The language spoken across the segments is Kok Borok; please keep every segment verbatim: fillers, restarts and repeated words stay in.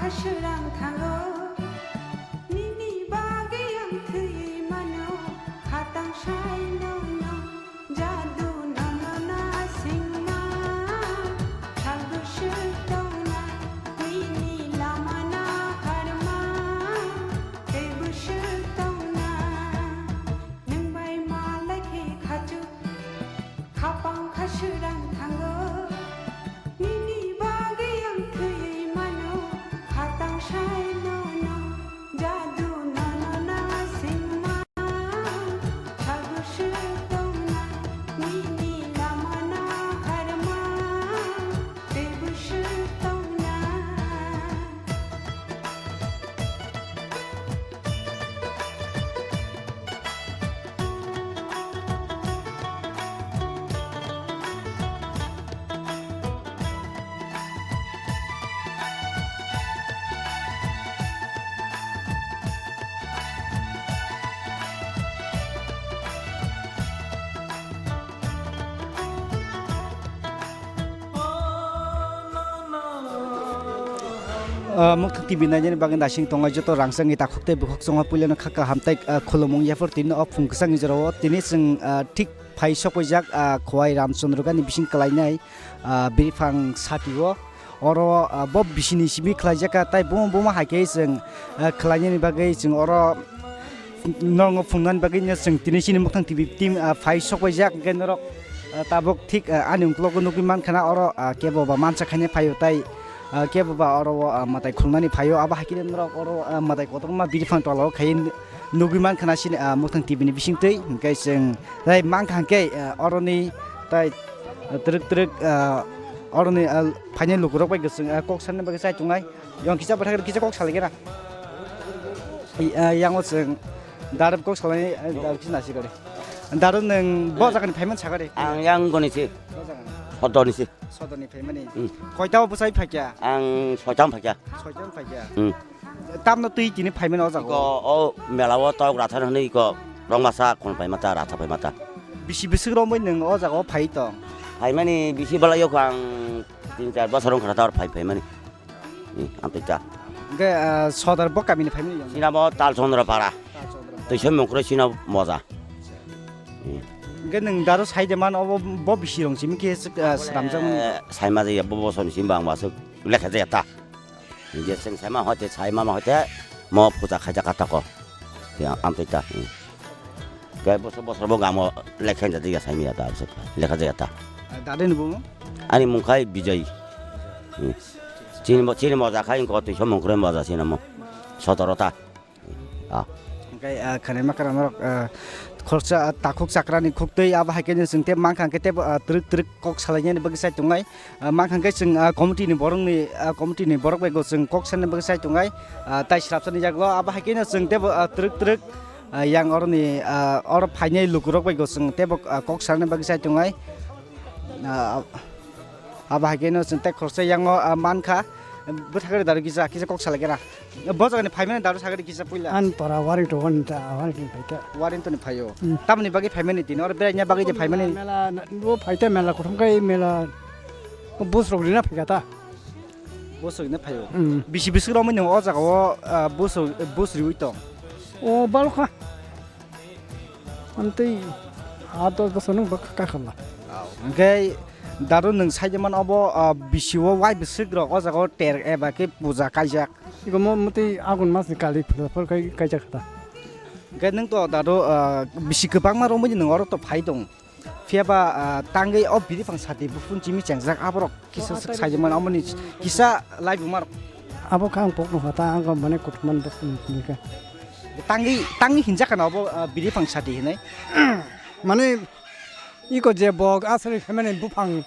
Srang thango, nini bagwi ang thwi mano, khatang sai nono, jadu nono na singma, salbu sutongna, nini lama na harma, teibu sutongna, nwng bai malai khe khachu. Khapang kha srang thango, nini bagwi ang thwi mano, khatang sai nono, jadu nono na singma, salbu sutongna, nini lama na harma, teibu sutongna. Ah, Mukthang T V nainani bagwi naising tongo joto rangchakni takhuk tei bukhuk chwngno puilano kha kaham tei, ah, khulumung yapharwi tini o phung kwchangni jorao tini chwng, ah, thik phai sokpaijak, ah, Khowai Ramchandra Gani bising kwlainai, ah, biriphang satio. Oro, ah, bo bisini simi khwlaijak kha, tei bomo, bomo hai khe chwng, ah, khwlainani bagwi chwng oro norokno phunuknani bagwi no chwng tini chini Mukthang T V team, ah, phai sokpaijak, hwnkhe norok, ah, tabuk thik, ah, ani uklogo nugwi mankha na oro, ah, kebo ba mansa khaina phaio tei, ah, kebo ba oro o, ah, mwtai khulumnani phaio, abo hai khe norok oro, ah, mwtai kotorma biriphang tola o khai nugwi mankha na chini, ah, Mukthang T V ni bisingtwi, hwnkhe chwng tei mankha hwnkhe, ah, oroni tei, ah, twrwk twrwk, ah, oroni, ah, phainai lukurok bai kwchwng, ah, kok sanani bagwi chai tongnai. Yang kisa bwthai kisa kok salai kena. Yang o chwng daro kok salai, daro kisa nasi kari. Daro nwng bo jaga ni phaimani sakari. Ang yang goni se. Bo jaga ni. Sodor ni se. Sodor ni phaimani. Hmm. Koita o bwsai phaikya? Ang soitam phaikya. Soitam phaikya. Hmm. Tamno twi tini phaimani o jaga. Iko o mela o tok rathar hwnwi iko rongmasa khon phaimata ratha phaimata. Bisi bwswk romwi nwng o jaga o phai tong? Phaimani bisi bwlai yok ang tin char bosor wngkha tor phai phaimani. Hmm, amtwi ta. Hwnkhe, ah, sodar bo kamini phaimani yong? Sina bo Tal Chandra Para. Tal Chandra Para. Twisoi mungkroi sina moja. Hmm. Hwnkhe nwng daro saide man obo bo bisi rong simi khe, ah, slamjak mani. Eh, saima jaya bo bosoni simi bang masuk lekha jaya ta. Hwnkhe chwng saima hoite saima ma hoite mo puja khaijak ka tako. Ya, amtwi ta. Hmm. Khe bosor bosor bo gamo lekha jaya saimi ya ta, lekha jaya ta. Ah, dade ni bumo? Ani mung khai Bijay. Hmm. Chini mo-, chini moja khai ko twi somung kre moja sina mo. Sotoro ta. Ah. Hwnkhe, ah, khwnai ma kwrwng norok, ah, khoroksa, ah, takhuk chakrani khuktwi abo hai khe chwng tei mankha hwnkhe tei bo, ah, twrwk twrwk kok salainani bagwi chai tongnai. Ah, mankha hwnkhe chwng, ah, committee ni borokni, ah, committee ni borok bai bo chwng kok sanani bagwi chai tongnai. Ah, tai swrapsa ni yago abo hai khe chwng tei bo, ah, twrwk twrwk, ah, yang oroni, ah, oro phainai lukurok bai bo chwng tei bo, ah, kok sanani bagwi chai tongnai. Ah, abo hai khe no chwng tei khoroksa yang o, ah, mankha, bwthakre daro kisa, kisa kok salai kera. Bo jaga ni phaimani daro sagri kisa puila. An para waring to wan ta, waring to phaita. Waring to ni phaio. Hmm. Tamni bagwi phaimani tini, oro beraina bagwi je phaimani. Mela, na, bo phaita mela kothom kai mela. Bus rok rina phaika ta. Bus rok rina phaio. Hmm. Bisi bisi romwi nung o jaga o, ah, bus rok, bus riwi tong. O balokha. Amtwi aa dos bosor nung bwkha kakharla. Hwnkhe daro nwng saide man obo, ah, bisi o wai bwswk rok o jaga o ter eba khe puja kaijak. Iko mo mwtwi Agun mas ni kali phwrwng phwrwng khai kaijak kha ta. Hwnkhe nwng to daro, ah, bisi kwbangma romwi nwng oro to phai tong. Phiya ba, ah, tangwi o biriphang sati buphung chimi chengjak aborok kisa swk saimano amoni kisa laibuma rok. Abo kha ang pok nukha ta, ang mane kuthumani buphung nukha. Tangwi, tangwi hinjak khana abo, ah, biriphang sati hinwi. Mane iko je bok aswk mane buphang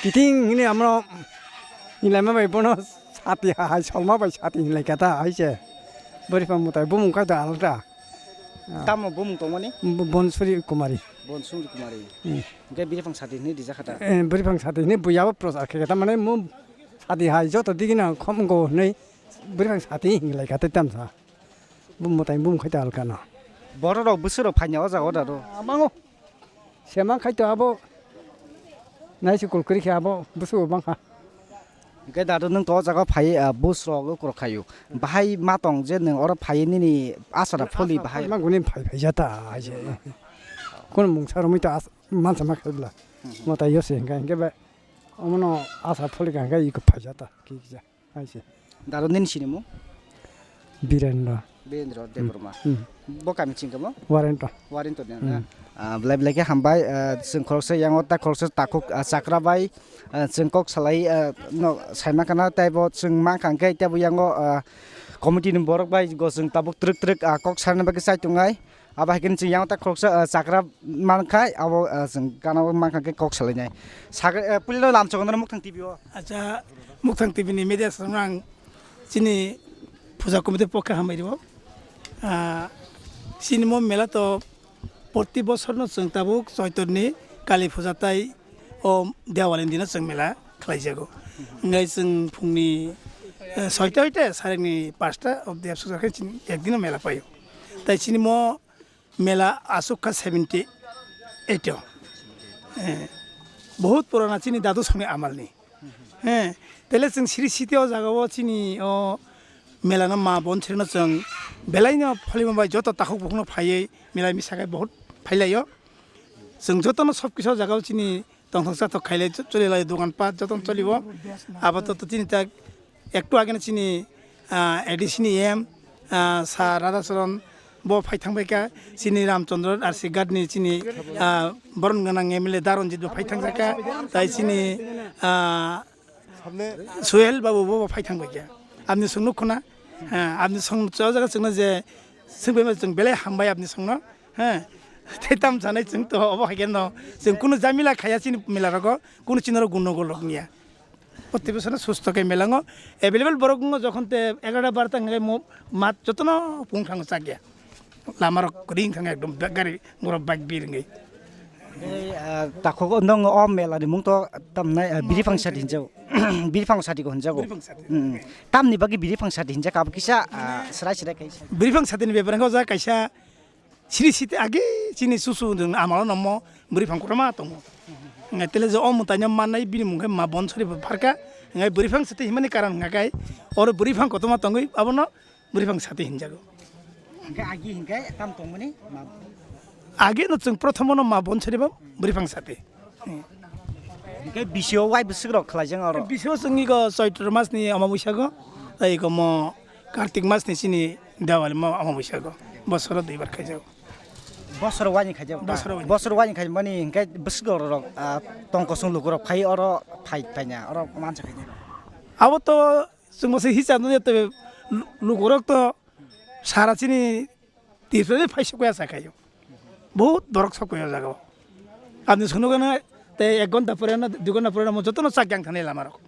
kiting hini amro ilaima bai bono sati hai solma bai sati hinlai kha ta hai se. Biriphang mwtai bumung khai da alta. Ah. Tamo bumung tongmani? Bo-, Bonsuri Kumari. Bonsuri Kumari. Hmm. Hwnkhe biriphang sati hinwi rijak kha ta? Eh, biriphang sati hinwi buya bo prochar khe kha ta, mane mo sati hai joto digini khom go hinwi biriphang sati hinglai kha tei tamsa. Bo mwtai bumung khai ta alkano. Borok rok bwswk rok phaina o jaga o da do? Ah, mango. Sema khai to abo. Naisukul kwrwi khe abo bwswk bo bangkha. Hwnkhe dadu nwng to o jaga phai, ah, bus rok ukrok khaio. Bahai ma tong je nwng oro phai nini asara pholi bahai. Ma guni phai phai jata hai se. Kun mungsa romwi ta as-, mansa ma khaibla. Mo ta yo se hwnkhe, hwnkhe ba omono asa pholi ka hwnkhe iko phai jata. Ki ki ja. Hai se. Dadu nini sinimung? Birendra. Birendra Debbarma. Hmm. Bo kami chingkamo? Warento. Warento ni na? Hmm. Ah, belai belai khe hambai, ah, chwng khoroksa yango ta khoroksa takhuk, ah, chakra bai, ah, chwng kok salai, ah, no saima khana tei bo chwng mankha hwnkhe tei bo yango, ah, committee ni borok bai go chwng tabuk twrwk twrwk, ah, kok sana bagwi chai tongnai. Abo hai khe chwng yango ta khoroksa, ah, chakra mankha abo, ah, chwng gana o mankha khe kok salainai. Sakhe, ah, puila lamchok no Mukthang T V o. Acha, Mukthang T V ni media song ang chini puja committee pokhe hambai rwo. Ah, chini mo mela to proti bosor no chwng tabuk Choitor ni Kali puja tai o Dewal ni dino chwng mela khlai jago. Hwnkhe chwng phungni, eh, soita hoite sarekni pasta obdi absuk khe chini ek dino mela paio. Tai chini mo mela asuk kha seventy eight o. Eh, bahut purana chini dadu songni amal ni. He, tele chwng siri siti o jaga o chini o mela no ma bon siri no chwng belai no phalima bai joto takhuk bukhuk no phaiwi mela misa khe bahut phailaio. Chwng joto no sob kisa o jaga o chini tongthok chathok khailai choli lai dogan pat joto no choli o. Abo to chini ta ektu age no chini, ah, A D C ni M, ah, Sir Radhacharan bo phai thang bai kha, chini Ramchandra R C Ghat ni chini, ah, boron gwnang M L A Daronjit bo phai thang kha, tai chini, ah, Suhel Babu bo phai thang bai kha. Aboni song nuk khuna, ah, aboni song o jaga chwngno je swng bai ma chwng belai hambai aboni song no, ha. Tei tam sanai chwng to obo hai khe no chwng kunu jamila khaya chini mela rogo, kunu chini ro gunogol rok niya. Proti bosor no susto khe melango available borok wngo jokhon te egarota barota hwnkhe mo mat jotono pung thango chakya. Lama rok ring thang ekdom gari gura bike bir wngwi. Tei, ah, takhuk nwng o mela ni mung to tamnai, ah, biri phang sati hinjago. Biri phang sati ko hinjago. Biri phang sati. Mm. Tamni bagwi biri phang sati hinjak abo kisa, ah, srai srai khe. Biri phang sati ni bepar wngkha o jaga kaisa Siri site age chini susu nwng amalo nomo bwrwi phang kotorma tongo. Ngai tele je o mwtaino mannai bini mung khe ma Bonsori bo pharkha. Ngai bwrwi phang sate himani karon hwnka khe oro bwrwi phang kotorma tongwi abono bwrwi phang sate hinjago. Hingke agi hingke tam tongmani ma. Age no chwng prothomo no ma Bonsori bo bwrwi phang sate. Hingke bisio wai bwswk rok khlaijak oro. Bisio chwngni go Choitro mas ni ama bwskango, tei go mo Kartik mas ni chini Dewali mo ama bwskango bosoro duibar khaijago. Bosoro waini khaijago ta? Bosoro waini. Bosoro waini khaimani hingke bwswk rok, ah, tong kosong lukurok phai oro phai phaina oro mansa khaina. Abo to chwngbo se hisa nw ya tei lukurok to sara chini Tripura ni phai sokya sa khaio. Bahut borok sokya o jaga o. Aboni swngo gana tei ek ghonta pore no, dui ghonta pore no, mo jotono chak yang thanai lama rok.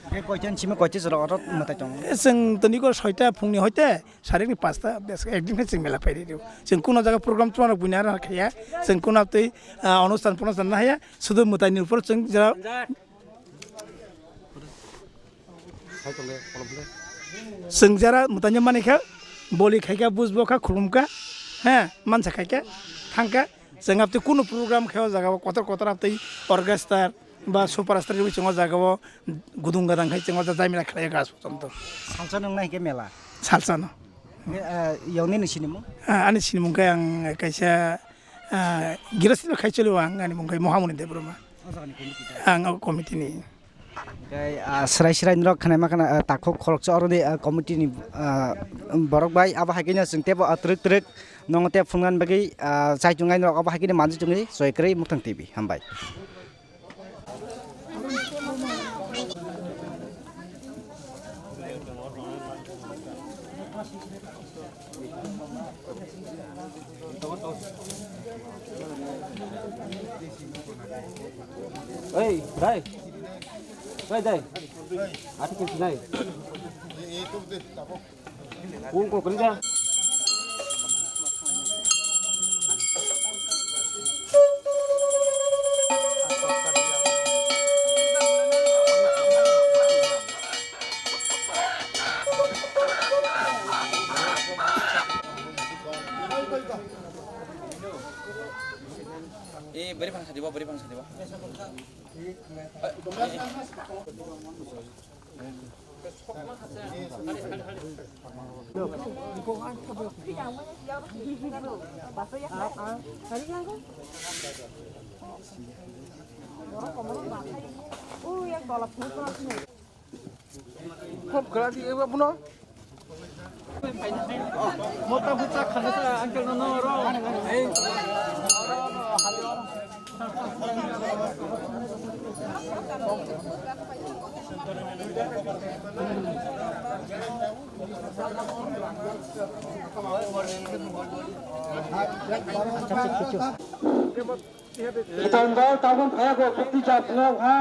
Tei koitan simi koitan jora oro mwtai tongo? Chwng toni ko soita phungni hoite sarikni pasta, bes ek din khe chwng mela phai rio. Chwng kuno jaga program tuma rok buina rok khaya. Chwng kuno tei, ah, onustan phonostan nahaya. Sudu mwtai ni upor chwng jora Chwng jara mwtaino mani kha, boli khai kha, bujbo kha, khulum kha, he, mansa khai kha, thang kha. Chwng abtwi kunu program khe o jaga o kotor kotor abtwi orchestra ba superstar rwui chwng o jaga o gudung gadang khai chwng o jaga jamila khlai gas chwng to. Salsa nung nai khe mela? Salsa no. Khe, ah, yong nini sinimung? Ah, ani sinimung khe ang kaisa, ah, girosino khai choli o ang, ani mung khe Mohamoni Debbarma. O jaga ni committee ta? Ang o committee ni. Tei, ah, srai srai norok khnaima khna, ah, takhuk khoroksa oroni, ah, committee ni, ah, borok bai abo hai khe no chwng teibo, ah, twrwk twrwk nongo tei phunukna bagwi, ah, chai tongnai norok abo hai khe no manjui tongwi choi kwrwi Mukthang T V hambai. Ei, dai. Dai, dai. Ati kiri dai. Kung ko kiri da. Eh, beri bangsa Diba, beri bangsa diba. Khop khwladi eba buno. Mota buta khana sa uncle no no ro. Kiton dol tabuk phaiya kho, kiti jat no ha.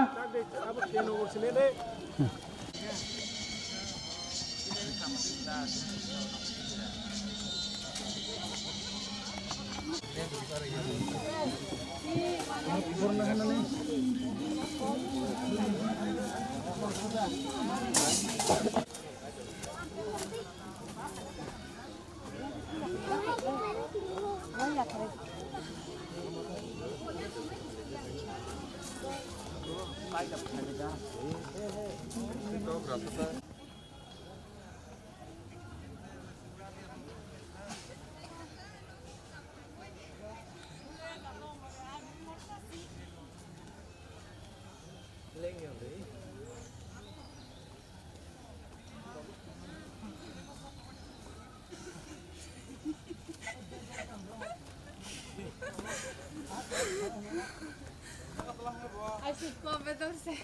Ay, sus, come, entonces.